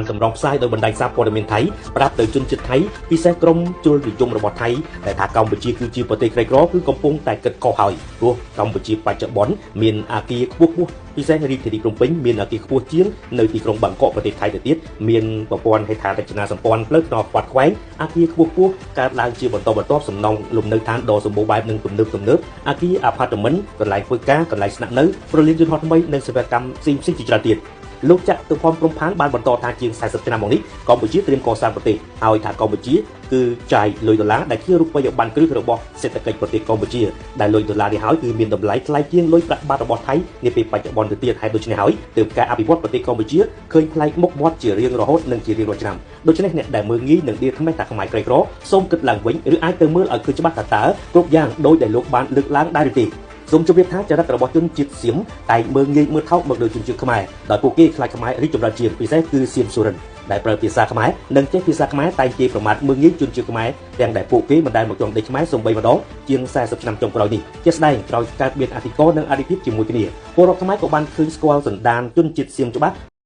កម្រងផ្សាយដោយបណ្ដាញសារព័ត៌មានថៃប្រាប់ទៅជនជាតិថៃពិសេសក្រុមជ្រុលនិយមរបស់ថៃដែលថាកម្ពុជាគឺជាប្រទេសក្រីក្រគឺកំពុងតែគិតខុសហើយព្រោះកម្ពុជាបច្ចុប្បន្នមានអាគារខ្ពស់ខ្ពស់ពិសេសរាជធានីភ្នំពេញមានអាគារខ្ពស់ជាងនៅទីក្រុងបាងកកប្រទេសថៃទៅទៀតមានប្រព័ន្ធហេដ្ឋារចនាសម្ព័ន្ធផ្លូវថ្នល់ខ្វាត់ខ្វែងអាគារខ្ពស់ខ្ពស់កើតឡើងជាបន្តបន្ទាប់សំណង់លំនៅឋានដ៏សម្បូរបែបនិងទំនើបទំនើបអាគារអាផាតមិនកន្លែងធ្វើការកន្លែងស្នាក់នៅប្រលានយន្តហោះថ្មីនិងសេវាកម្មផ្សេងៗជាច្រើនទៀតលោកចតុភ័ណ្ឌព្រំផានបានបន្តថាជាង40ឆ្នាំមកនេះកម្ពុជាត្រៀមកសាងប្រទេសហើយថាកម្ពុជាគឺចាយលុយដុល្លារដែលជារូបិយប័ណ្ណគ្រឹះរបស់សេដ្ឋកិច្ចប្រទេសកម្ពុជាដែលលុយដុល្លារនេះហើយគឺមានតម្លៃថ្លៃជាងលុយប្រាក់បាតរបស់ថៃនាពេលបច្ចុប្បន្នទៅទៀតហើយដូច្នេះហើយទើបការអភិវឌ្ឍប្រទេសកម្ពុជាឃើញប្លែកមុខមាត់ជារៀងរហូតនិងជារៀងរាល់ឆ្នាំដូច្នេះអ្នកដែលមើលងាយនិងដៀលថ្មេះថាខ្មែរក្រីក្រសូមគិតឡើងវិញឬអាចទៅមើលឲ្យឃើញច្បាស់ថាតើគ្រប់យ៉ាងដោយដែលលោកបានលើកឡើងដែរឬទេសូមជម្រាបថាចរិតរបស់ជនជាតិសៀមតែងមើលងាយមើលថោកមកលើជនជាតិខ្មែរដោយពួកគេខ្លាចខ្មែររីកចម្រើនជាងពិសេសគឺសៀមសុរិនដែលប្រើភាសាខ្មែរនិងចេះភាសាខ្មែរតែងជេរប្រមាថមើលងាយជនជាតិខ្មែរទាំងដែលពួកគេមិនដែលមកចង់ដីខ្មែរសូម្បីម្ដងជាង40ឆ្នាំចុងក្រោយនេះជាស្ដែងក្រោយកើតមានអធិការនិងអធិភាពជាមួយគ្នាពលរដ្ឋខ្មែរក៏បានឃើញស្គាល់សន្តានជនជាតិសៀមច្បាស់។